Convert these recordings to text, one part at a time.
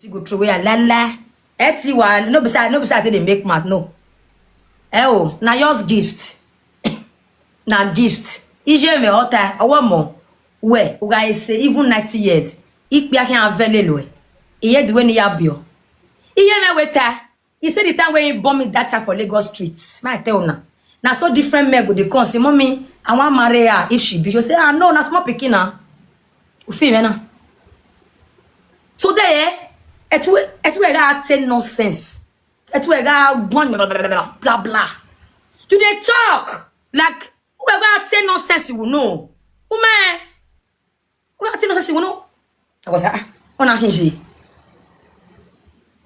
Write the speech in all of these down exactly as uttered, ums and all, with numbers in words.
She go throw away her la la. Eti wa, no be say, no be say I take dey make mouth, no. Eh oh, na yours gift. Na gift. Ije me ota, owo mo. We, uga ese even ninety years. Ikpe ahi avele lo e. Iye the way ni ya bio. Iye me weta. He said the time when he bought me that time for Lagos streets. My tell una. Na so different men go dey come say, "Mommy, I wan marry her if she be." You say, "Ah, no, na small pikin na." You feel me na? So there, eh? Etu, etu ega say nonsense. Etu ega blah, blah, blah, blah, blah, blah. You dey talk like who ega say nonsense, you know. Woman, who ega say nonsense, you know. I was like, "Ah, on a hinge."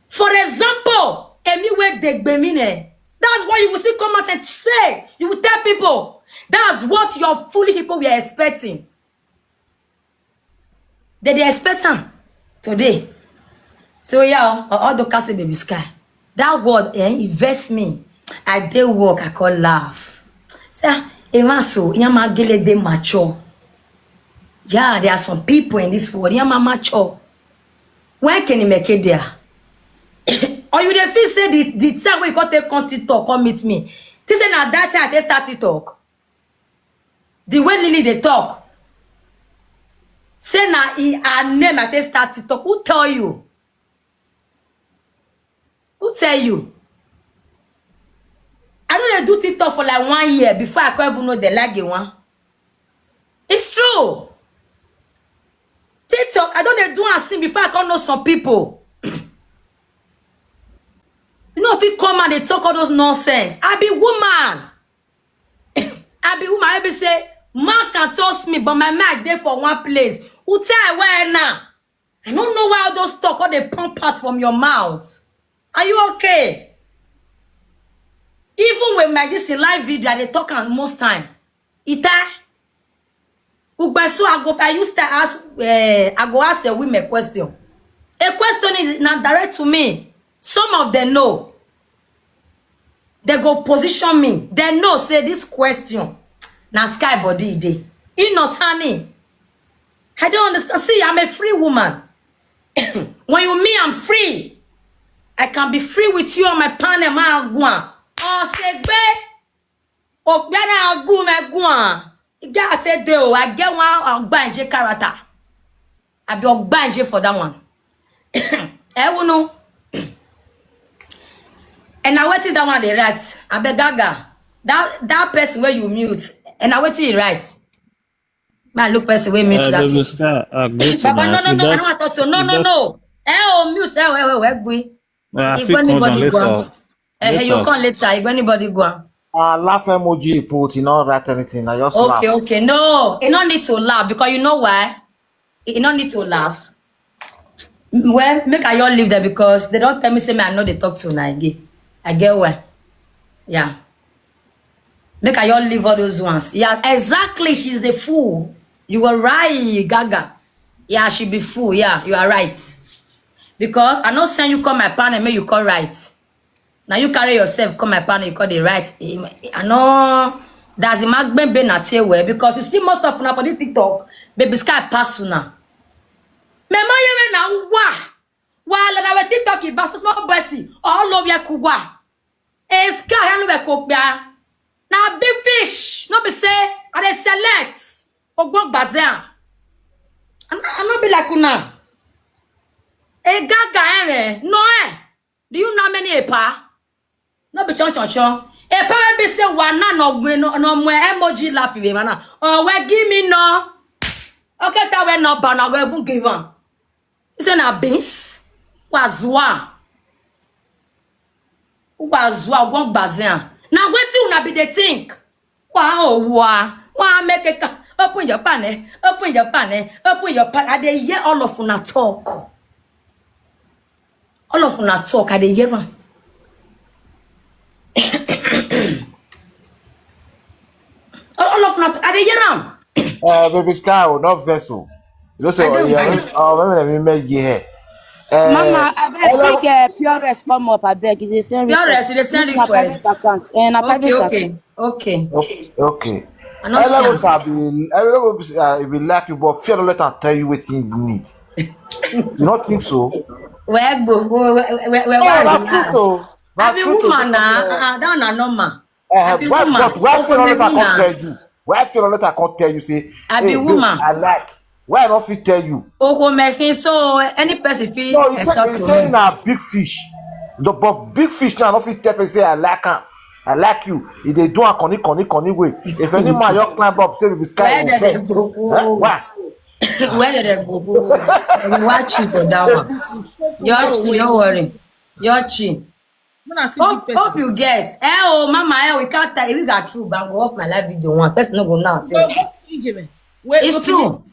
For example, emi wey dey gbe mi ne. That's what you will still come out and say. You will tell people. That's what your foolish people were expecting. They dey expect am today. So yeah, all the castle baby sky. That word, eh, it vex me. I dey work, I call laugh. Say, ah, a man so, young man gele dey mature. Yeah, there are some people in this world, young man mature. When can he make it there? Or you dey feel say the, the time wey you come take come TikTok, come meet me. Think say na that time I take start TikTok. The way Lily dey talk, say na e her name I take start TikTok. Who tell you? Who tell you? I don dey do TikTok for like one year before I come even know the like one. It's true. TikTok, I don dey do am since before I come know some people. You know, if you come and they talk all those nonsense, I be woman. I be woman. I be say, man can toast me, but my mind dey for one place. Who tell where now? I don't know why all those talk, all they pump out from your mouth. Are you okay? Even with my this in live video, I dey talk am most time. Ita, Ugbesu, I go, I used to ask, uh, I go ask a women question. A question is now direct to me. Some of them know. They go position me. They know say this question na sky body e dey. E not honey. I don't understand. See, I'm a free woman. When you me, I'm free. I can be free with you on my panel, my agua. Oh, say, be. Oh, be na agu me gua. You get a day, oh, I get one ogbanje character. I be ogbanje for that one. Eh, you know. And I waited that one they write. I beg Gaga. That, that person where you mute. And I waited he write. Man, look person wey mute Uh, that the person. Mister Agbesa Baba, na, no, no, you no, I don't don't, want to talk to. No, you no, don't, no. Eh, oh, mute. Eh, wait, wait, wait, go. I If fit come down anybody go later. on. Eh, eh, you Later. come later. If anybody go on. Uh, laugh emoji he put, he not write anything. I just Okay, laugh. okay. No, you no need to laugh because you know why? You no need to laugh. Well, make I all leave them because they don't tell me say me I know they talk to una again. I get why. Yeah. Make I all leave all those ones. Yeah, exactly. She's the fool. You were right, Gaga. Yeah, she be fool. Yeah, you are right. Because I no send you come my panel, make you call right. Now you carry yourself come my panel, you call the right. I know that's the Magbembe na say well because you see most of una for this TikTok, baby sky pass una. Me mo yere na wa. Wa la na we TikTok i basu small bossy. All over ya kuwa. Eska hanu we kokpia. Na big fish. No be say I dey select. Ogbon gbazea. I no, I no be like una. E gaga eh. No eh. Do you know how many epa? No be chon chon chon. Epa we be say one na no gbe no no mo emoji laugh we man. Oh we give me no. Okay, that we no ba na go even give am. You say na beans? Wazua. Wazua gon gbazia. Na wetin una be dey think? Wa o wa. Wa make it open your pan eh. Open your pan eh. Open your pan. I dey hear all of una talk. All of una talk, I dey hear am. All, all of una, I dey hear am. Uh, baby Sky, oh, not vessel. You know, say, I oh, don't yeah, think oh, maybe let me make you here. Uh, Mama, I beg, hello. Big uh, P R S come up, I beg. They send P R S, request. They send This na private request. Account. Eh, na Okay, private okay, account. okay. Okay, okay. I not see Hello, am. Sabi. Hello, uh, if you like you, but fear don't let her tell you what you need. You don't think so? Where go? Where, where, where, where, Oh, where na you true ask? though. Na I be true though. Woman Because, na. uh, Uh, that na normal. uh, I be why, woman. but why Open Sierra me Letter come now. Tell you? Why Sierra Letter come tell you say, I be "Hey, babe, woman. I like"? Why I not fit tell you? Oko me fin so any person fit No, he said talk he to say me. Na big fish. The but big fish now, I not fit tell person say I like him. I like you. If they do a conny conny conny way. If any man you climb up, say, "Baby Sky," Where you did say, they go? "Eh? Why?" Where did they go? Go. We watch you for that one. Your chi, no worry. Your chi. When I see Hope, big hope person. You get. Eh, oh, mama, eh, we can't tell. We got through, but go off my live video one. Person no go now. Go, go, Ijeme. Wait, It's okay. True.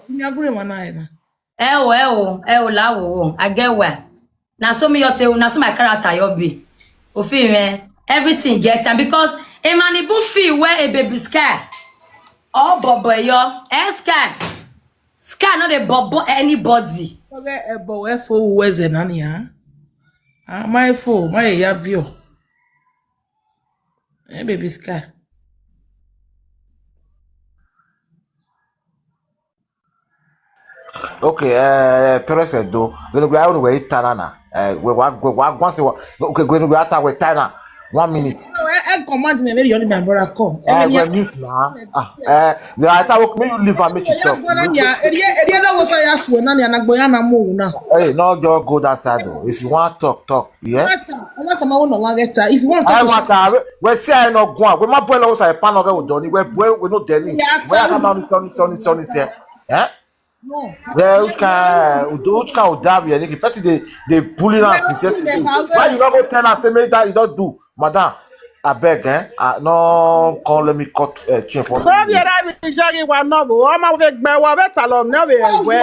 You agree with my name? Eh, oh, eh, oh, eh, oh, la, oh, oh. I get where. Now, so me, you say, now, so my character, you be. Ofi, man. Everything gets. And because a man, he feel where a baby Sky. Oh, bobo, yo. Eh, Sky. Sky, not a bobo, anybody. Okay, eh, but where for who is it, Nania? Ah, my phone, my yabio. Eh, baby Sky. Okay, eh, Perez do. Gonna go out where Tanana. Eh, we wa go wa go say wa. Okay, gonna go out where Tana. One minute. No, I, I command me, maybe you only my brother come. Eh, Eh, we yeah. Mute now. Ah, eh, the I thought, "Okay, make you leave and make you Yeah, talk." go on, yeah. Eh, yeah, eh, yeah, that was I asked when Nania na go yana mo na. Hey, no, just go that side though. If you want talk, talk. Yeah. That's, that's my own one letter. If you want to I talk, want to. We see I no go. We my boy was I pan okay with Donny. We boy we no Denny. Yeah, We are tell come out Tony Tony Tony say. Eh? No. Well, which kind, which kind of dab you? Any person they they bully us since yesterday. Why you not go tell us say make that you don't do, madam? I beg, eh? Uh, no, come let me cut uh, chain for Sọ́ọ́bì ẹ̀rọ mi ìjọba ìwà náà bò wọ́n máa fi gbẹ wọ́n bẹ́ẹ̀ tà lọ ní ọ̀bẹ ẹ̀gbẹ́.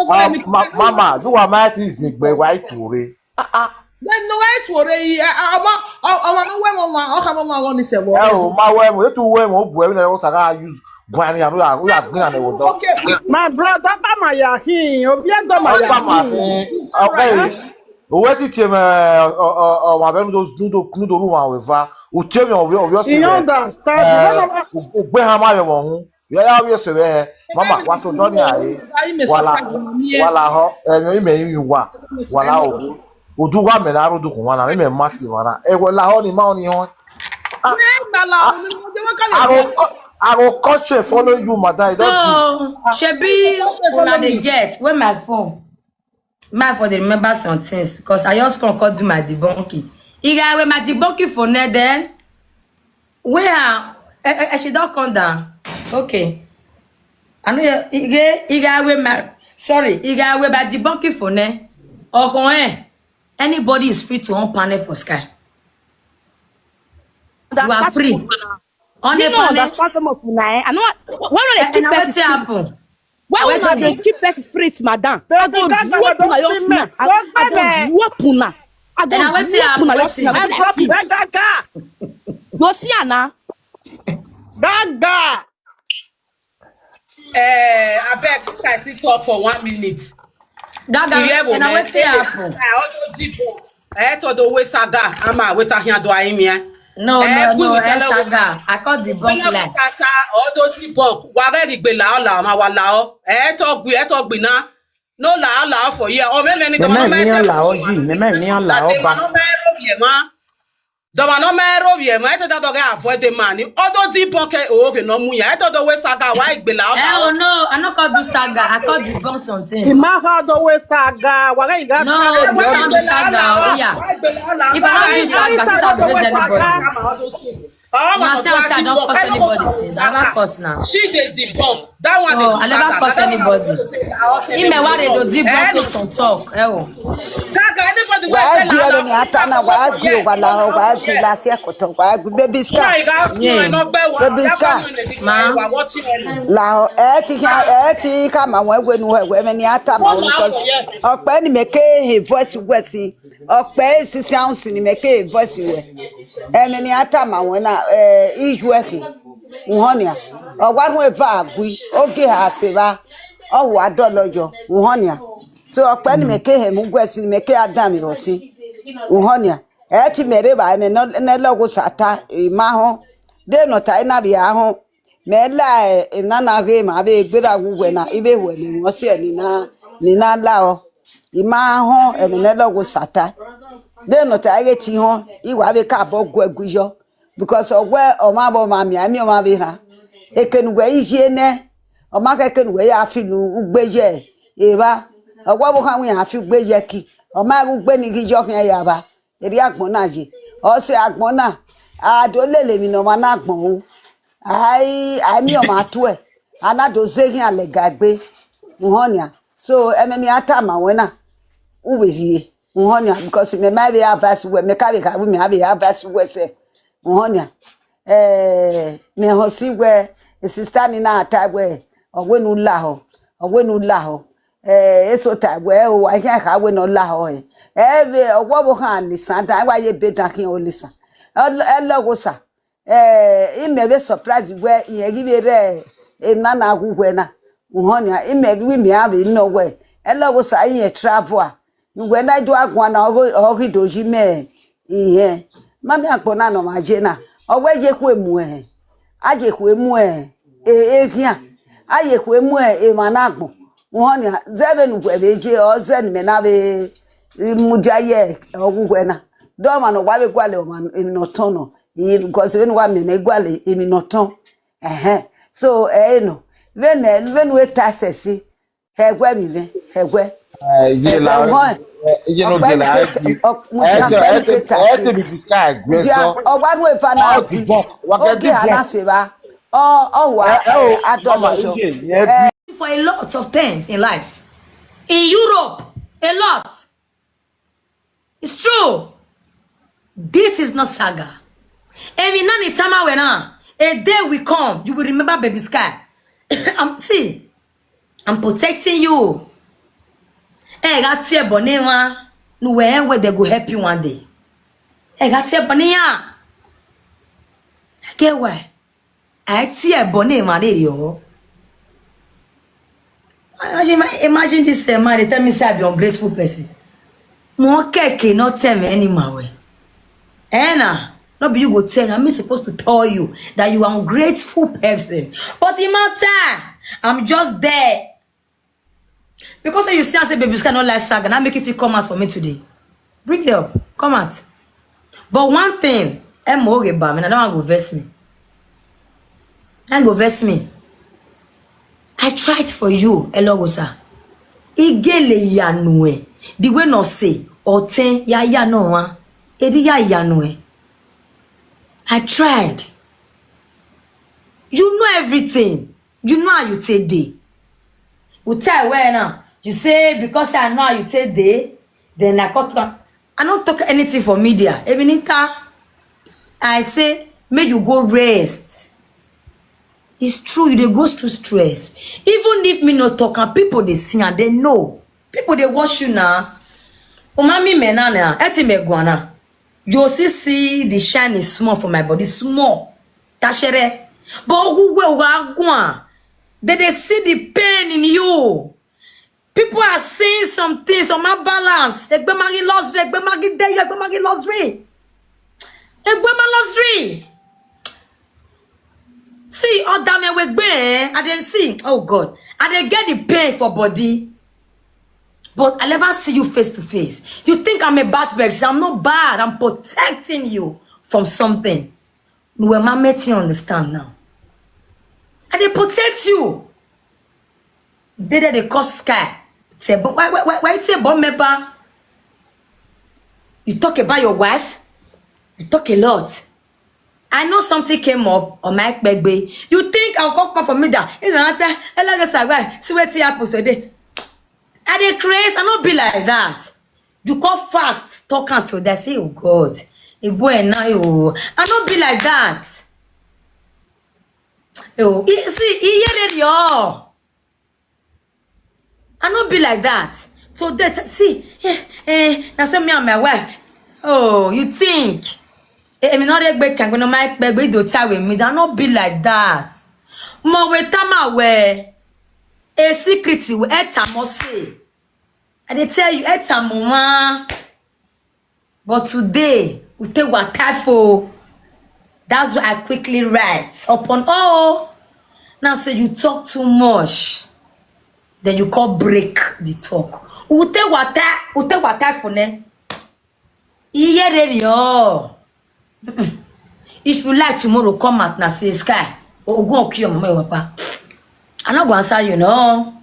Uh, ma- mama, you are my things in Gbewa Iture. Ah ah. Then no way to already. Ọmọ ọmọ no way mama. Ọkà mama wọn ni sẹ̀wọ̀. Ẹ o, ma wọ ẹmu, etu wọ ẹmu, o bu ẹmu na o saga use gwani anu ya o ya gbin na o dọ. Okay. My brother, that my yahin, obi ẹ dọ my Ọba ma yahin. ni, ọba yi, o wẹ ti tie mẹ, ọ ọ ọ wa bẹ nu do nu do nu do ru wa we va, o tie mẹ o bi o bi o se You mẹ, understand? o gbe ha ma yọ mọ hu, ya ya bi o se mẹ, mama wa so dọ ni aye, wala wala họ, ẹ mi mẹ yin wa, wala o, o du wa mẹ na ro du kun wa na, mi mẹ ma si wa na, ẹ wala họ ni ma ọ ni họ. I go cut, I go cut shit follow you, madam. You don't do. So, shebi una dey get when my phone. My phone dey remember some things because I just come come do my debunking. Iga wey my debunking for net then. Where eh, eh, eh, she don come down. Okay. I know Iga Iga wey my sorry, Iga wey my debunking for net. Oh eh. Anybody is free to own panel for sky. You are free. On You a no panel. Understand some of una, eh? I know why no dey And keep na person wetin spirit. Happen? Why una Wetin dey dey? Keep person spirit, madam? I go Don't drop una your see smell. me. I Don't I see me. Go drop una. I go And na wetin Drop una Happen? your Wetin? Smell. Drop Gaga. Go see her now. Gaga. Eh, abeg, make I fit talk for one minute. Gaga, Iye bo and na me. wetin Happen? Eh, odo dibo. Eh, to do we saga. Ama we ta hian do aimia. No, Eh, no, good no, with eh, hello. Saga. I call the bunk Hello, line. Sasa. Odo dibo. Wa be di gbe la o la ma wa la o. Eh, to gbe, eh, to gbe na. No la o la o for here. O me me ni Meme government. ni la o yi, meme ni la o ba. No me ro ye ma. Dọba no me ro ye ma. E te da do ga avoid the man. Odo dibo ke o ke no mu ya. E to do we saga wa igbe la o Eh, la oh o. No, I not call do Saga. I call the bunk something. Ìmáhà ọdọ wẹ saga, wàrà ìgá. No, this one be Saga. Oh, yeah. If I don't do Saga, this one be raise anybody. Una say I say I don't curse anybody since. I never curse now. She dey debunk. That one dey Oh, do I never Saga. Curse That one anybody. dey do Saga. Okay, Ime no, wa dey no. do deep Eh, work no. Some talk. Eh, oh. Gaga, anybody wey Wàá say gbé la ọ̀rọ̀ la ní ata náà, wàá gbé ògbà làwọn, wàá gbé lásìá kọ̀tọ̀, wàá gbé baby scar. Yeah. Baby scar. Ma. Làwọn ẹ ti kí ẹ ti ká màwọn ẹgbẹ́ nu ẹ̀wẹ̀ mi ní ata màwọn because ọ̀pẹ ni mèké he voice wẹ̀ sí. Ọ̀pẹ sisi àwọn sì ni mèké he voice wẹ̀. Ẹ̀mí ni ata màwọn náà ẹ̀ ihu ẹ̀kì. Ǹhọ́nìà. Ọ̀wárùn ẹ̀fà àgùí, oge ha àṣẹ̀bá, ọ̀wọ̀ adọ́lọ́yọ̀, ǹhọ́nìà. So ọ̀pẹ ni mèké he mú wẹ̀ sí ni mèké adam rọ̀ sí. Ǹhọ́nìà. Eti mere ba me no ne logo sata e ma ho. De no ta ina bi a ho. Me la e na na ge ma be gbera wu we na ibe we ni won se ni na. Ni na la o. I ma hon, emi ne lo go sata. De no ta ge ti hon, i wa be ka bo gwe gu yo. Because ogwe o ma bo ma mi, ami o ma be ha. E ke nu gwe i je ne. O ma ke ke nu gwe ya fi lu ugbe ye. E ba. Ogwe bo kan wi ya fi ugbe ye ki. O ma ugbe ni gi yo kan ya ba. Eri agbon na ye. O se agbon na. A do lele mi no ma na agbon o. Ai, ai mi o ma tu e. Ana do ze hin ale gagbe. Uhonia. So, emi ni ata ma wena. Uwe ye. Uhonia. Because me ma be advice we, me ka be ka we, me be advice we se. Uhonia. Eh, me ho si we, e sister ni na ata we. Owe nu la ho. Owe nu la ho. Eh, eso ta we, o wa ya ka we no la ho e. Eh, we, owo bo kan ni san, ta wa ye be dan kin o li san. E lo go sa. Eh, i me be surprise we, i e gi be re, e na na gu we na. Uhonia, i me bi mi a be no we. E lo go sa i e travel a. Ni we na do agwa na o, o ki do ji me. Iye. Ma mi akpo na no ma je na. O we je ku emu e. A je ku emu e. E, e kia. A je ku emu e, e ma na gbon. Uhonia, ze be nu we be je, o ze ni me na be, i mu dia ye, o gu we na. Do ma no wa be gwa le o ma, e no ton no. I, because when wa me na gwa le, e mi no ton. Eh, eh. So, eh, no. When, eh, when we ta se si, he gwe mi ve, he gwe. Eh, ye la, eh, ye no ge la, eh, mo ti ake, ake, ake bi bi sky gwe so. O wa nu e fa na. Wa ke di bon. Ana se ba. O, o wa. Eh, eh, o, a do mama, ma so. Eh, for a lot of things in life. In Europe, a lot. It's true. This is not saga. Every nani tama wena. A day will come, you will remember Baby Sky. I'm, see, I'm protecting you. Hey, that's here, Bonema. No way, where they go help you one day. Hey, that's here, Bonema. I get why. I tear Bonema, yo. Imagine, imagine this, uh, man, they tell me say I be ungrateful person. Mo keke not tell me any man way. Eh, na, not be you go tell me. I'm supposed to tell you that you are ungrateful person. But in my time, I'm just there. Because you see, I say, Baby Sky no like saga. Now make you feel come out for me today. Bring it up. Come out. But one thing, M O G ba me, na that one go vex me. That go vex me. I tried for you, Elogosa. Igele ya nue. The way no say, or ten, ya ya no one. Edi ya ya nue. I tried. You know everything. You know how you take day. You tell where now. You say, because I know how you take day, then I cut. I don't talk anything for media. Eminita, I say, make you go rest. It's true, you dey go through stress. Even if me no talk, and people they see and they know. People they watch you now. Umami menana, eti meguana. You see, see the shine is small for my body, small. Tashere. But who will go on? They, they see the pain in you. People are saying some things on my balance. Egbe magi lost ray, egbe magi dey, egbe magi lost ray. Egbe ma lost ray. See, other men with egbe, eh? I didn't see. Oh God. I didn't get the pain for body. But I never see you face to face. You think I'm a bad person? I'm not bad. I'm protecting you from something. Nuwe ma meti understand now. I dey protect you. They, they, they cause sky. Say, but why, why, why, why say, but member? You talk about your wife. You talk a lot. I know something came up on my baby. You think I'll come for me that? You know, I tell, I like this, I see what happens today. I dey craze, I no be like that. You come fast, talk am to them, say, oh God, a boy now, oh, I no be like that. Oh, e- see, e hear it, yo. I no be like that. So that, see, eh, eh, now so me and my wife. Oh, you think? Eh, I mean, not a big can go no my big do tie with me. I no be like that. Mo we tama we a secret we etamose. I dey tell you, etamoma. But today, we take our time for. That's why I quickly write upon all. Now say you talk too much. Then you call break the talk. Ute wata, ute wata for ne. Iye radio. If you like tomorrow, come out na say sky. Ogun okiyo mama wapa. I no go answer you no.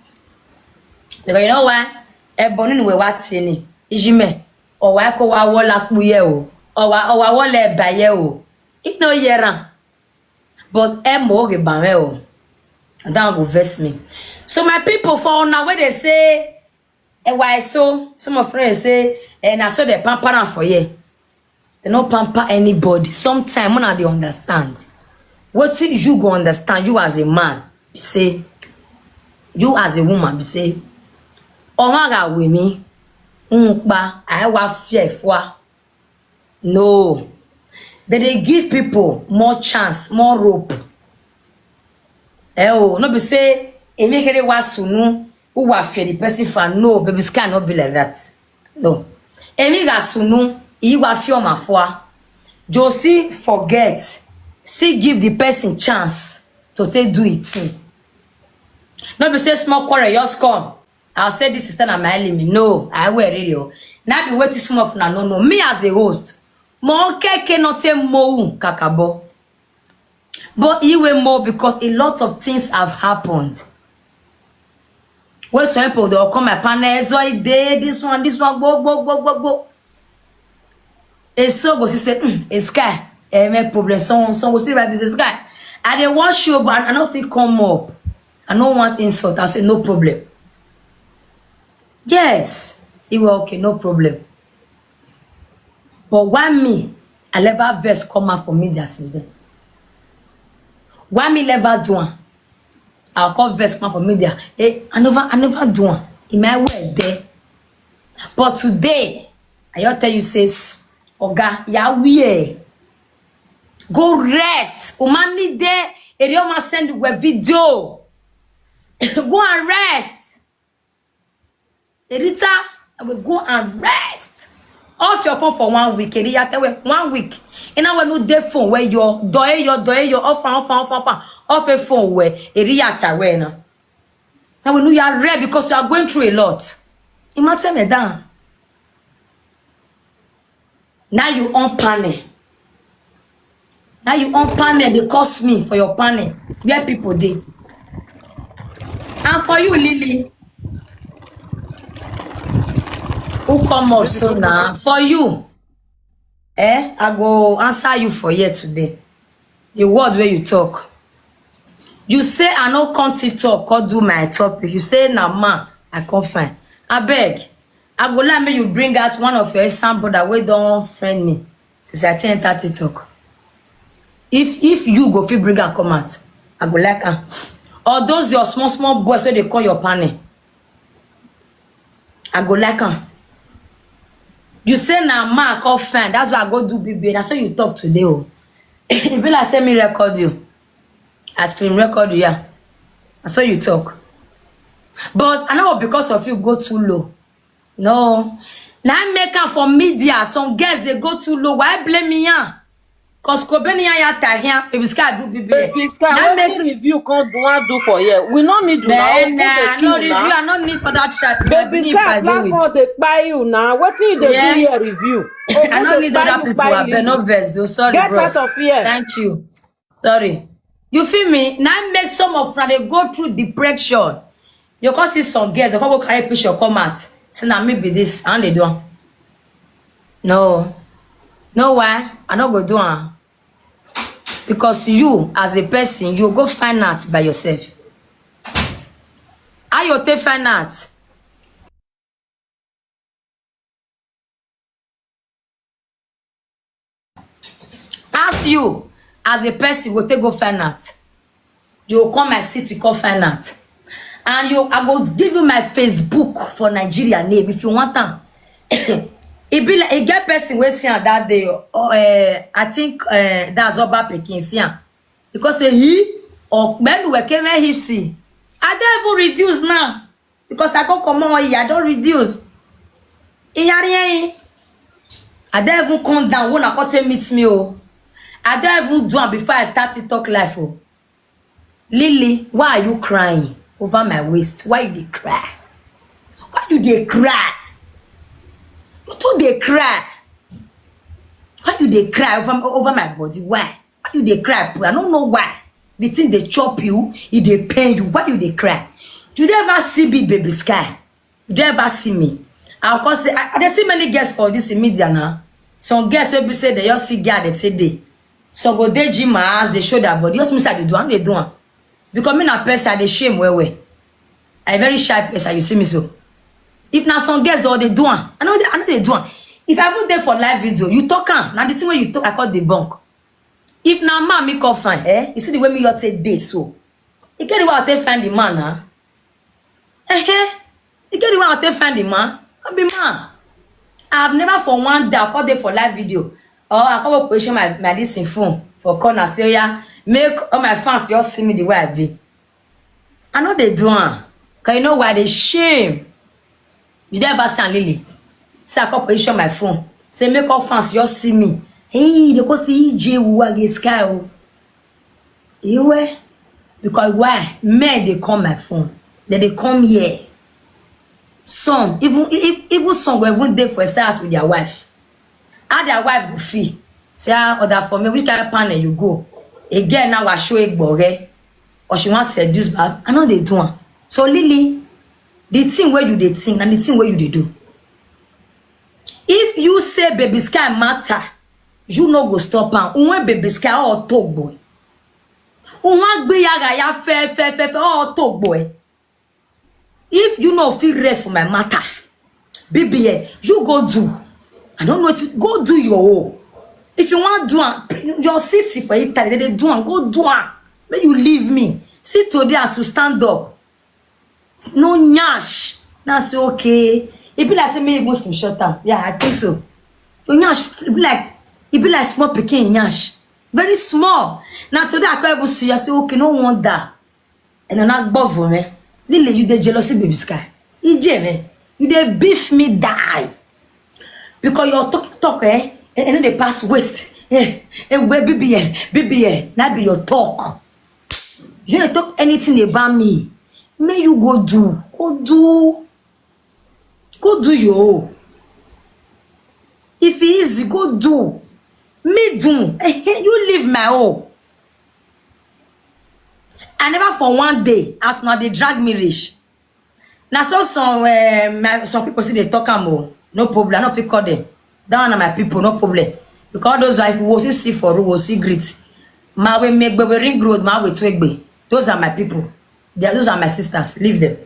Because you know why? Ebonu ni we wa tini. Ijime. Owa ko wa wola puye o. Owa owa wola eba ye o. I no yera. But emo oge ba me o. That go vex me. So my people for now where they say, eh, why so? Some of friends say, eh, na so they pamper am for here. They no pamper anybody. Sometimes una dey understand. Wetin you go understand, you as a man, be say, you as a woman, be say, ọmọ ara we mi, n pa, I wa fear for. No. They dey give people more chance, more rope. Eh, oh, no be say, emi kere wa sunu, who wa fear the person for no, baby sky no be like that. No. Emi ga sunu, he wa fear my for. Josie forget, see give the person chance to take do it thing. No be say small quarrel, just come. I'll say this sister na my enemy. No, I wear radio. Now be waiting some of na no no. Me as a host, more keke not say mo kakabo. But he will more because a lot of things have happened. When some people they'll come my panel, so I did this one, this one, go, go, go, go, go. E so go see say, mm, e sky. E make problem. Some some go see right business sky. I dey watch you, but I, I no fit come up. I no want insult. I say no problem. Yes, he will okay, no problem. But why me? I never verse come out for media since then. Why me never do one? I'll call verse come out for media. Hey, I never, I never do one. In my way there. But today, I just tell you, says, Oga, Yahweh, go rest. Umani de, Erioma send you a video. Go and rest. Erita, I will go and rest. Off your phone for one week. Eriya tell we one week. And I will no day phone where your doye your doye your off and off and off and off and off a phone where Eriya tell we now. Now we know you are red because you are going through a lot. Imagine me down. Now you on panel. Now you on panel, they cost me for your panel. Where people dey. And for you, Lily, who come up so now? For you, eh, I go answer you for here today. The word where you talk. You say I no come TikTok, come do my topic. You say na man, I come find. I beg. I go like make you bring out one of your Esan brother wey don friend me since I take enter TikTok. If if you go fit bring am come out, I go like am. Or those your small small boys wey dey call your panel, I go like am. You say na man I come find, that's why I go do B B A. Na so you talk today o. E be like say me record you. I screen record you, yeah. Na so you talk. But I know because of you go too low. No. Now make am for media. Some girls they go too low. Why blame me? Yeah? Cause Kobeni ya ta here. If it's guy do B B A. Baby Sky, now make wetin review come do wan do for here? We no need una. Then Who dey uh, kill no review. Una? I no need for that chat. Baby Sky, platform dey kpai you now. Wetin you dey do here review? I no need other people. I beg no vex though. Sorry, bros. Get out of here. Thank you. Sorry. You feel me? Now make some of una dey go through depression. You can see some girls, they can go carry picture, come out. Say, now me be this, and they do am. No. No, why? I no go do am. Because you, as a person, you go find out by yourself. How you take find out? As you, as a person, go take go find out. You go come my city, come find out. And you, I go give you my Facebook for Nigeria name if you want am. E be like e get person wey see am that day. Uh, I think uh, that's Oba Pikin see am because say he or when we came here, he see. I don't even reduce now because I go come on here. I don't reduce. Iyari eh. I don't even come down when I come take meet me. Oh, I don't even do am before I start to talk life. Oh, Lily, why are you crying? over my waist. Why you dey cry? Why you dey cry? You too dey cry. Why you dey cry over, over my body? Why? Why you dey cry? I don't know why. The thing dey chop you, e dey pain you. Why you dey cry? You dey ever see big baby sky? You dey ever see me? I go say, I, I dey see many girls for this media now. Some girls wey be say they just see girl, they say they. Some go dey gym my ass, they show their body. Just me say I dey do am, I no dey do am. Because me na person, I dey shame well well. I very shy person, you see me so. If na some girls, they dey do am. I no dey, I no dey do am. If I even dey for live video, you talk am. Na the thing wey you talk, I call debunk. If na man me come find, eh? You see the way me you take dey so. You get the way I take find the man now. Eh, eh. You get the way I take find the man. I be man. I've never for one day I call dey for live video. Or I call position my, my this in phone for corner. Say, "Oh yeah, make all my fans just see me the way I be." I no dey do am. 'Cause you know why? They shame. You dey ever see am, Lily? Say I come position my phone. Say make all fans just see me. Hey, they go see E J Uwage sky. Oh. You were? Because why? Men dey come my phone. Then they come here. Some, even, if, even some go even dey for a house with their wife. How their wife go feel? Say, "Ah, order for me, which kind of panel you go?" Again, now I show Egbore. Or she wants seduce back. I no dey do am. So, Lily, the thing where you dey think and the thing where you dey do. If you say baby sky matter, you no go stop am. When baby sky all talk boy. When gbe yaga ya fe fe fe fe all talk boy. If you no fit rest for my matter, B B N, you go do. I don't know what to go do your own. If you want do am, your city for Italy, they dey do am, go do am. Make you leave me. See today as you stand up. No nyash. Now say okay. E be like say me even screenshot am. Yeah, I think so. Your nyash e be like e be like small pikin nyash. Very small. Now today I can't even see. I say okay, no wonder. And then I go for me. Lily, you dey jealousy baby sky. E J me. You dey beef me die. Because your talk talk eh, and then they pass waste. Eh, eh, where B B N, B B N, that be your talk. You don't talk anything about me. May you go do, go do, go do your own. If it easy, go do. Me do. Eh, eh, you leave my own. I never for one day, as now they drag me rich. Now so some uh, my, some people see they talk am oh. No problem. I don't feel call them. That one are my people, no problem. Because those wife will see see for road, will see greet. My way make baby ring road, my way to egbe. Those are my people. They are, those are my sisters. Leave them.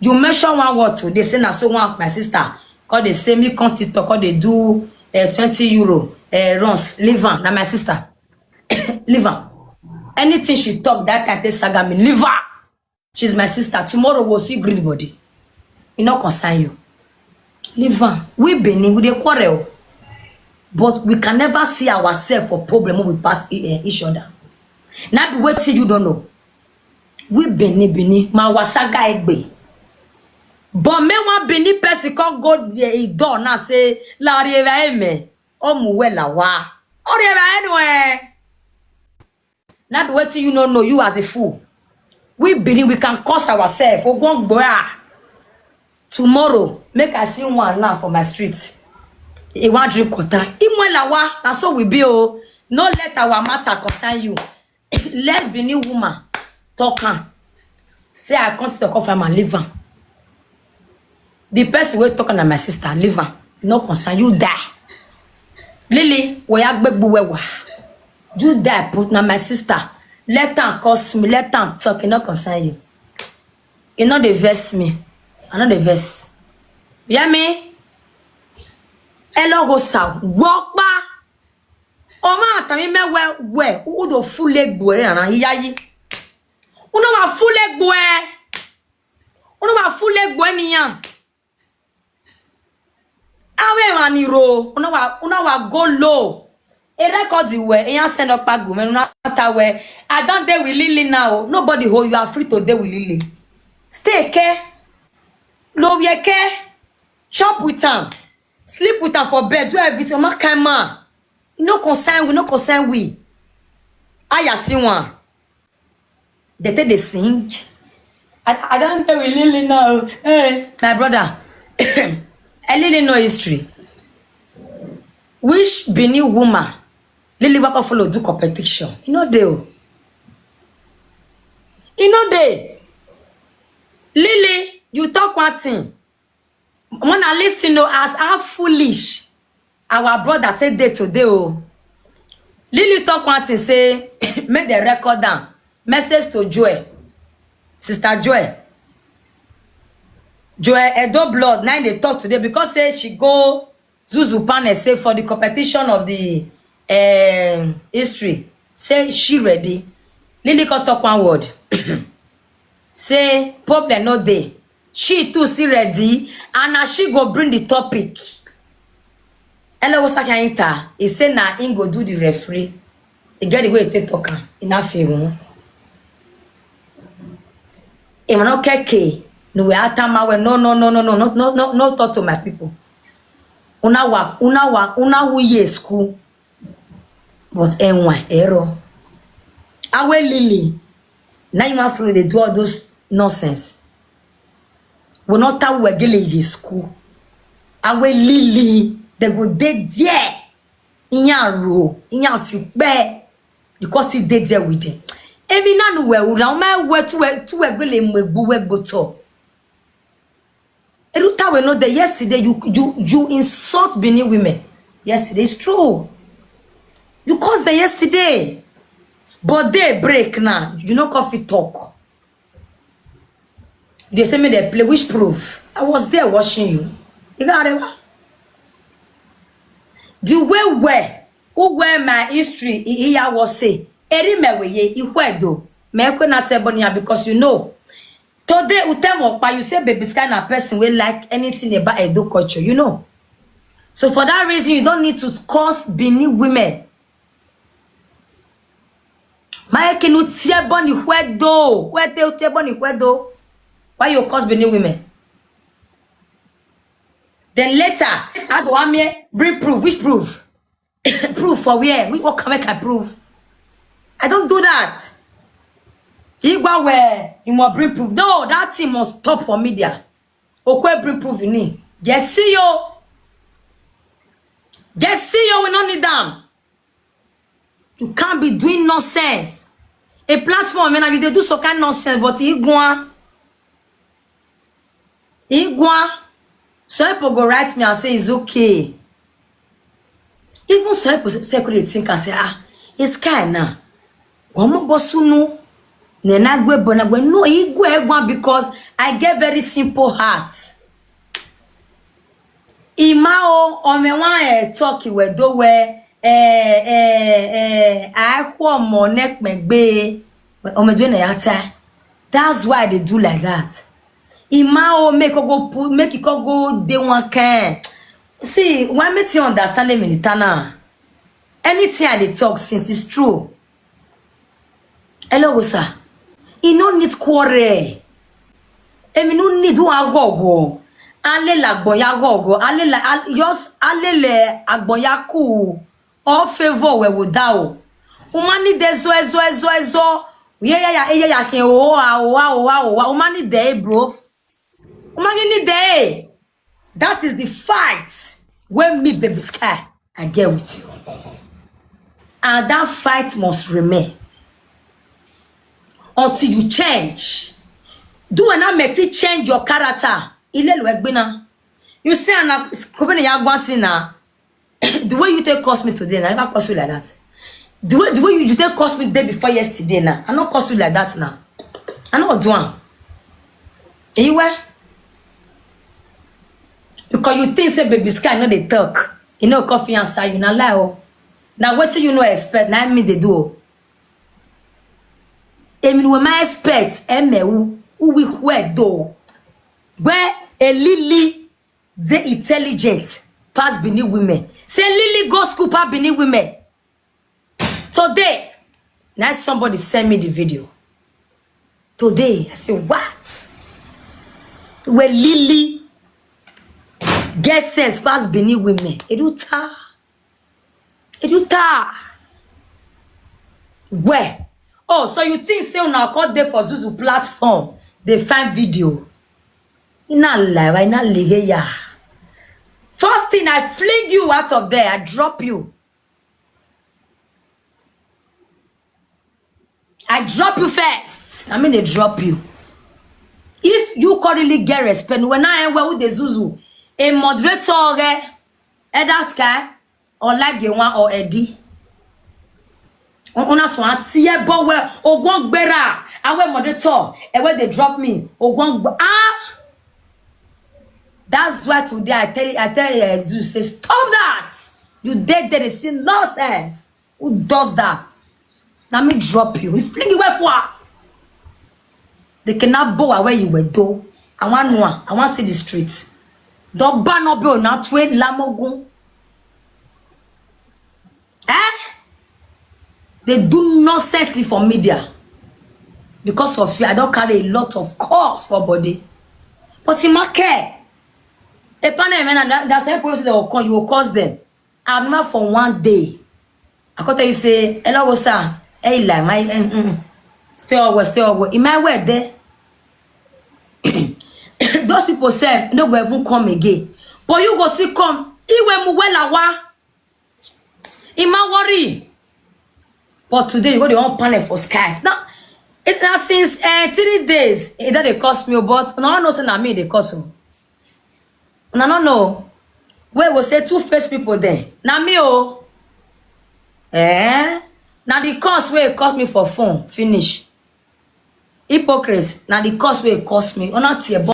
You mention one word today, say na so one of my sister. Call they say me come TikTok, call they do uh, twenty euro uh, runs. Leave her, na my sister. Leave her. Anything she talk, that kind of saga me. Leave her. She's my sister. Tomorrow we'll see great body. It not concern you. Leave her. We Benin, we dey quarrel. But we can never see ourselves for problem when we pass e- eh, each other. Now be waiting you don't know. We Benin, Benin, my wasaga egbe. But me one Benin person come go there, he door now say, "La riva eme, omuwe la wa." Or riva anywhere. Now be waiting you no know you as a fool. We believe we can curse ourselves. Ogun gbora. Tomorrow, make I see one now for my street. He want drink water. Imwelawa, na so we be oh. No let our matter concern you. Let Benin woman talk am. Say I come to talk of am and leave am. The person wey talk na my sister, leave am. No concern you, die. Lily, we are gbegbu wewa. You die, put na my sister. Let am curse me, let am talk, e no concern you. E no dey vex me. I no dey vex. You hear me? Ẹ lọ go sa wọ́pá. Ọmọ àtàwọn mẹ́wẹ́ wẹ̀, ó dò fún lẹ́gbọ̀ọ́ ẹ̀ ràn yíyá yí. Ó náà wà fún lẹ́gbọ̀ọ́ ẹ̀. Ó náà wà fún lẹ́gbọ̀ọ́ ẹ̀ nìyàn. Awe wa ni ro, una wa una wa go low. E record we, e send up pagu me una ta we. I don't dey with Lily now. Nobody hold you are free to dey with Lily. Stay care. Lo we care. Chop with am. Sleep with am for bed. Do everything. Ma kind man. E no concern we, no concern we. Aya see one. They take they sing. I, I don't tell we Lily now. Hey. My brother, I really know history. Which Benin woman Lily Wako follow do competition? You know they. You know they. Lily, you talk one thing. When I listen to as how foolish our brother say day today. Oh, Lily talk one thing say make the record down. Message to Joy, sister Joy. Joy Edo blood now they talk today because say she go Zuzu panel say for the competition of the um, history, say she ready. Lily come talk one word. Say problem no dey. She too still ready and na she go bring the topic. Hello, Osaka Ita. He say na him go do the referee. He get the way he take talk am. Enough him. He no keke. No we atama we no no no no no no no no no talk to my people. Una wa una wa una wuye school. But enwa ero. Awe Lily. Now you man follow they do all those nonsense. We not tell we gele ye school. Awe Lily. They go dey there. Inya ro. Inya fi pe. Because he dey there with them. Emi nanu we una o ma we tu we tu we gbele mo egbu we gboto. Eruta we know that yesterday you you you insult Benin women. Yesterday it's true. You caused them yesterday, but they break now. You know coffee talk. They say me they play which proof? I was there watching you. You got it. The way where who where my history here was say. Eri me we ye ikwedo me kwe na tebonia because you know today utemokpa you say baby sky na person wey like anything about Edo culture, you know. So for that reason you don't need to curse Benin women. Maekinu tieboni kwedo wete tieboni kwedo. Why you curse Benin women? Then later, how do I mean bring proof? Which proof? Proof for where? What can make I prove? I don't do that. Igwa where you must bring proof. No, that thing must stop for media. Okay, bring proof in it. Just see you. Just see you. We don't need them. You can't be doing nonsense. A platform, and you dey do some kind nonsense, but Igwa. Igwa. Some people go write me and say it's okay. Even some people say could they think and say, ah, it's kind now. One more boss who know. Then I go but I go no Igwa Igwa because I get very simple heart. Ima o ome wan eh, talk iwe do we eh eh eh I kwa mo nekpe gbe ome do na yata. That's why they do like that. Ima o make go put make it go dey one kind. See, why make you understand them in the tana? Anything I dey talk since it's true. Hello, sir. E no need quarrel. Emi no need one gogo. Ale la gboya gogo. Ale la al- just ale le agboya ku. All favor we wo da o. Umani de zo ezo ezo ezo. Ye ya ya ye ya ke o a o a o a o a. Umani de bro. Umani ni de. That is the fight when me baby sky I get with you. And that fight must remain until you change. Do an ameti change your character. Ilé ìlú ẹgbẹ́ náà. You see, and company ya go see now. The way you take curse me today, I never curse you like that. The way the way you, you take curse me the day before yesterday now, I not curse you like that now. I not do one. Anyway, because you think say baby sky no dey talk, e no coffee answer you na lie o. Na wetin you no expect na me dey do o. Emi wey my expect eme who who we where do where a lily dey intelligent pass Benin women. Say lily go school pass Benin women. Today, now somebody send me the video. Today, I say, what? Where Lily get sense pass Benin women. Eduta. Eduta. Where? Oh, so you think say una come dey for Zuzu platform? dey find video. Ina lie, ina lie, yeah. First thing, I fling you out of there. I drop you. I drop you first. I mean, they drop you. If you currently get respect, when I where with the zuzu, a moderator, eh, Elder Sky, or like the one or Eddie. Una swan tie bo we ogun gbera. Awe moderator, e where they drop me. Ogun gbe- ah. That's why today I tell you, I tell you, Jesus, say, "Stop that." You dey there, they say nonsense. Who does that? Now me drop you. We fling you where for? They cannot bow where you were do. I want one. I want see the streets. Don't ban up your not way lamogun. Eh? They do nonsense thing for media. Because of you, I don't carry a lot of calls for body. But in my care, a panel man, and that, that's why people say they will call, you will cause them. I've never for one day. I can tell you, say, "Hello, sir. Hey, like, my, mm, mm. Stay away, stay away." In my word there, those people say, "No go even come again." But you go see come. Iwe muwela wa. Ima worry. But today, you go the one panel for skies. Now, it now since uh, three days, it that they cost me, but no one knows na me they cost me. No, no, no. Where go say two face people there? Na me, oh. Eh? Now the cost where it cost me for phone, finish. Hypocrites, now the cost where it cost me. Una tear